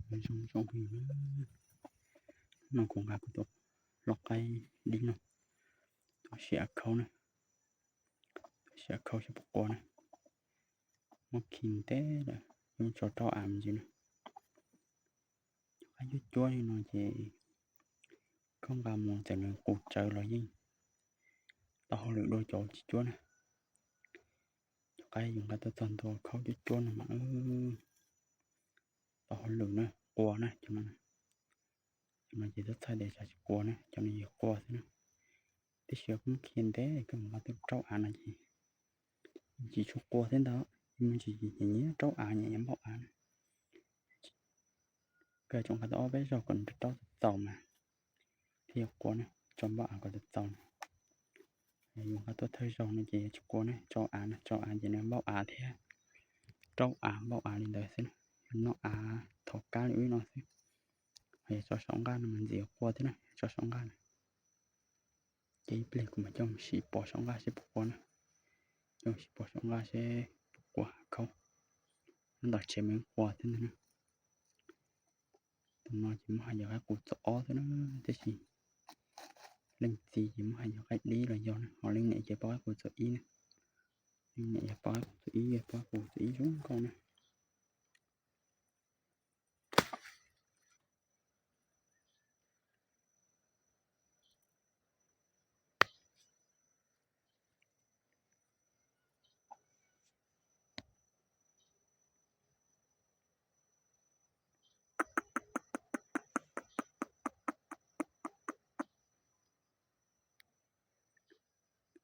Zoo zoo, no kuv nqa kuv tus lau qaib dib no tuaj sim av khaub na, tuaj sim av khaub saib puas qua na. Muab khi ntev lawm, yeej tso rau av me ntsis na. Cov qaib cuab cuab li no ces koj nqa mus txawm nws qus tsawv los yeej tau hauj lwm dua cov tsis cuab na. Cov qaib yus nqa tuaj txog ntua khaub cuab cuab no mas tau hauj lwm na, qua na cov no. Cov no ces txhob txhawj tias tsam tsis qua na, cov no ces qua xwb na. Tiam sis koj muab khi ntev koj mus nqa tuaj rau av no ces tsis tshua qua thiab ntag, mus ntsis ces nyiam rau av nyiam npaum av na. Koj tsuas nqa tau ob peb zaug kom nws rau txaus mas thiaj yuav qua na, tso npaum av kom txaus txaus na. Yus nqa tuaj thawj zaug no ces yuav tsis qua na, tso av na, tso av ces nws npaum av thiab, rau av npaum av li ntawd xwb na. Yus noj av thov kab li ub no xwb. Ho yog tso saum nqaj no mas ntxim yuav qua thiab na, tso saum nqaj na. Ces ib pliag kuv mam coj mus sim pov saum nqaj seb puas qua na. Coj mus sim pov saum nqaj seb puas qua khaub. Nyob tom tsev mas yeej qua thiab ntag na. Tus no ces muab hais yog qaib qus txom ob xwb na, tiam sis leej txiv ces muab hais yog qaib dib los yog na, ho leej niam ces pom qaib qus txom ib na. Leej niam yog pom qaib qus txom ib, yog pom qaib qus txom ib zoo nkauj na.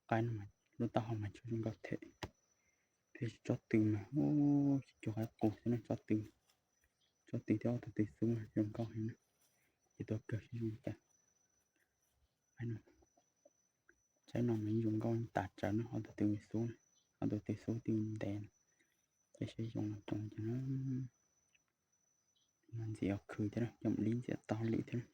Qaib no mas lub taub hau mas tsuas zoo nkauj thiab, tiam sis tsob tw mas tsis cuag qaib qus xwb na, tsob tw, tsob tw thiab ob tug tw xub zoo nkauj heev na, ces tuaj kawg seb zoo li cas. Qaib no, tsob no mas yeej zoo nkauj tas tsawv na, ob tug tw xub, ob tug tw xub tw ntev, ces seb zoo los zoo li cas na. Ntxim ua khwv thiab na, coj mus dib ntxim tau hauj lwm thiab na.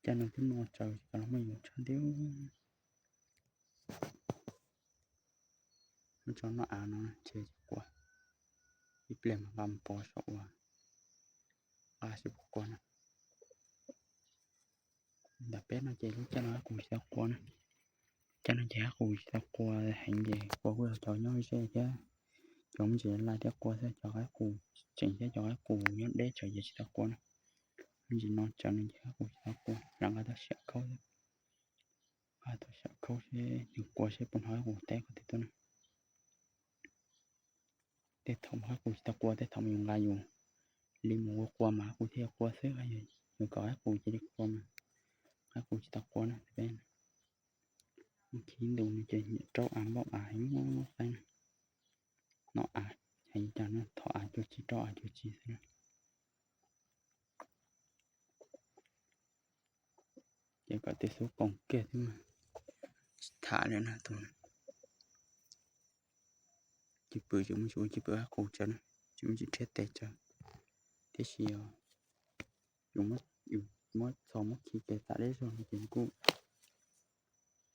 Cov no twb no tsawv tsis tau los muaj yus tshaj ntiag. Muab tso noj av no ntshe tsis qua, ib pliag mas nqa mus pov saum ua nqa seb puas qua na. Ntawm peb no ces lub caij no qaib qus tsis tau qua na. Caij no ces qaib qus tsis tau qua heev ces qua kuj yog cov nyob ze thiab, cov me ntsis laj thiab qua xwb, cov qaib qus tseem thiab cov qaib qus nyob deb tsawv ces tsis tau qua na. Me ntsis no tsawv no ces qaib qus tsis tau qua, lam nqa tuaj sim khaub xwb. Nqa tuaj sim khaub seb nws qua seb puas hnov qaib qus teb qhov twg tuaj na. Tej thaum mas qaib qus tsis tau qua, tej thaum mas yus nqa yus li mus ua qua mas qaib qus thiaj qua xwb, yus kom qaib qus cia li qua mas qaib qus tsis tau qua na. Peb khi ntu no ces nyiam rau av npaum av heev qaib na. Noj av heev cas na, thov av cuag tsi rau av cuag tsi xwb na. Ces kom tej xub qoos kiag xwb mas tsis tham li na tus. Cwj pwm tsis muaj tsis ua cwj pwm qaib qus tsawv na, tsis muaj tsis rhiab tes tsawv, tiam sis yus muab txhos muab khi ces tam deb zog no ces nws kuj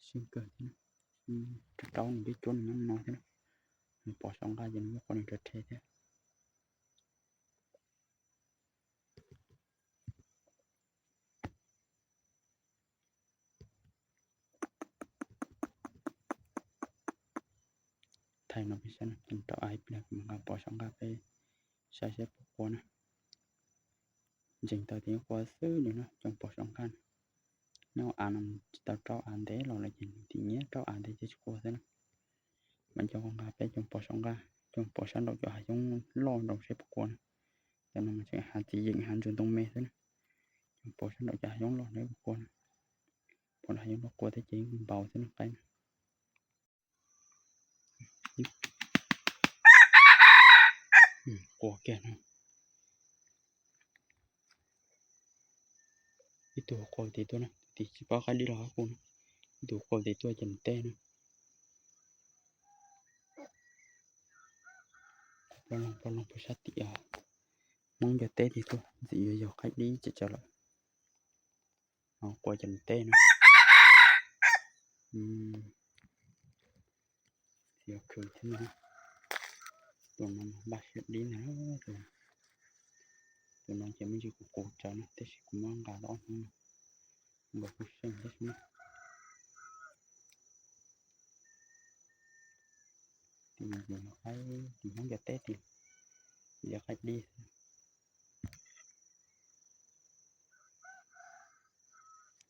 seej kawg thiab na. Rau rau nws twb cuab nws nyob no thiab na, nws pov saum nqaj ces nws muab qhov nws rau rhe thiab. Thaij no peb saib, coj rau av ib pliag kuv mam nqa pov saum nqaj peb saib seb puas qua na. Ntseeg tau tias yeej qua xwb nws no, coj pov saum nqaj na. Nyob av no tsis tau rau av ntev los lawm ces nws tim nyiam rau av ntev ces tsis qua xwb na. Mam coj nqa peb coj pov saum nqaj, coj pov sab nraum cov hav xyoob loj nraud seb puas qua na. Cov no mas tseem hav txiv yeem hav ntsuag ntoo me xwb na. Coj pov sab nraum cov hav xyoob loj nraud puas qua na. Pov nram hav xyoob loj qua thiab ces yeej npaum xwb na qaib na. Qua kiag no. Ib tug qua tiv tuaj na, tus tiv tsis paub qaib dib los qaib qus na. Ib tug qua tiv tuaj ces nws teb na. Pov loog pov loog pov sab tim Hmoob cov teb tiv tuaj, ntxim yuav yog qaib dib tsis tsawg lawm. Qua ces nws teb na. Yuav khwv thiab no, tus no mas npaj siab dib ntag. Tus no ces me ntsis kuv qus tsawv na, tab sis kuv muab nqa tau ob hnub no, nkaus kuj seej thiab xwb na. Tim ntxim qaib, tim Hmoob cov teb tim ntxim qaib dib xwb.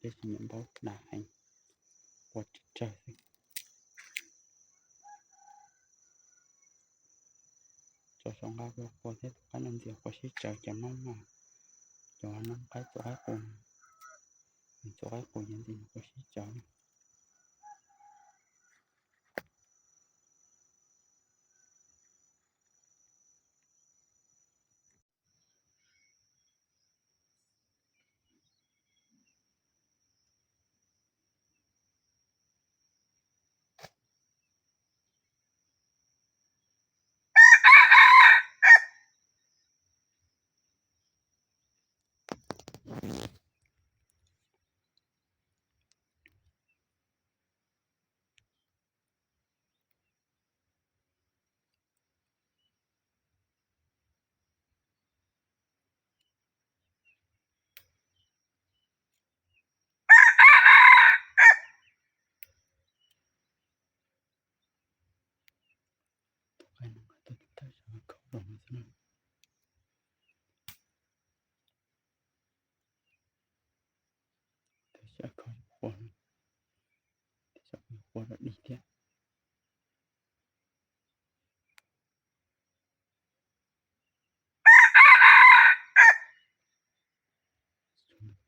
Tab sis nyiam npaub dam heev, qua tsawg tsawg xwb. Tso sau nqa qua qua thiab, tus qaib no ntxias qua sib tsawv, cov noob no, cov noob qaib txuas qaib qus, txuas qaib qus ces ntxias qua sib tsawv. Tus qaib no nqa tuaj thawj zaug khaub los no xwb na. Thawj zaug khaub qua no, thawj zaug qua dog dig thiab.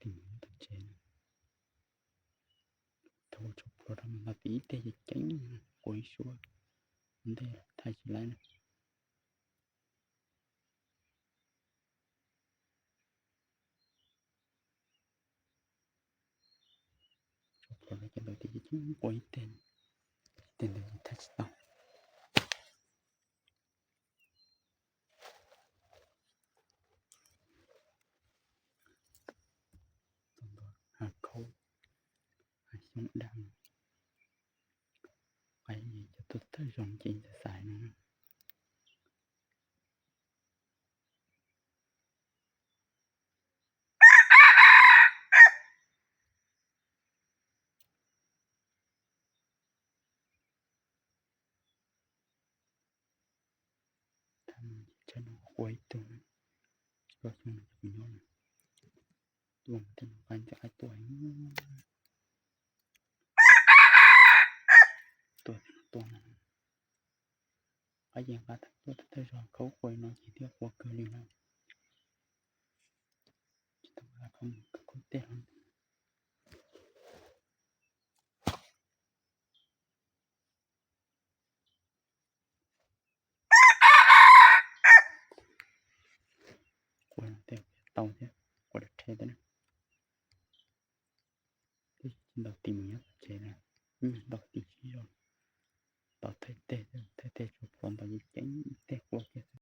Tim ntawm tsev no, thaum ua tshua plhuav rau mas nqa tim ib teg ces ceev, qua ib suab ua ntej thaij tsis laib na. Tshua plhuav rau cov ntawd ces ceev qua ib teg, teg ntawd ces thaij tsis tau. Tau ntua hav khaub, hav xyoob daj, qaib cov tuaj thawj zaug ces xaiv xaiv no. Thaum no ces tsam no qua ib tug na, tsis paub xyoo no ces kuv nyob lawm. Tuaj mas tej no qaib ntxim qaib tuaj, tuaj tuaj no. Qaib ces nqa tuaj thawj zaug khaub qua no ces thiaj qua kawg li no. Tsis tau nqa khaub mus khaub tej no. Qua no tej tau thiab, qua dab rhe thiab na. Twb tsis ntaus tis mus nyob tom tsev na, ib nyuag ntaus tis sib zog, ntaus thaij teg, thaij teg tsuas plhuav ntaus ces ceev ib teg qua kiag xwb.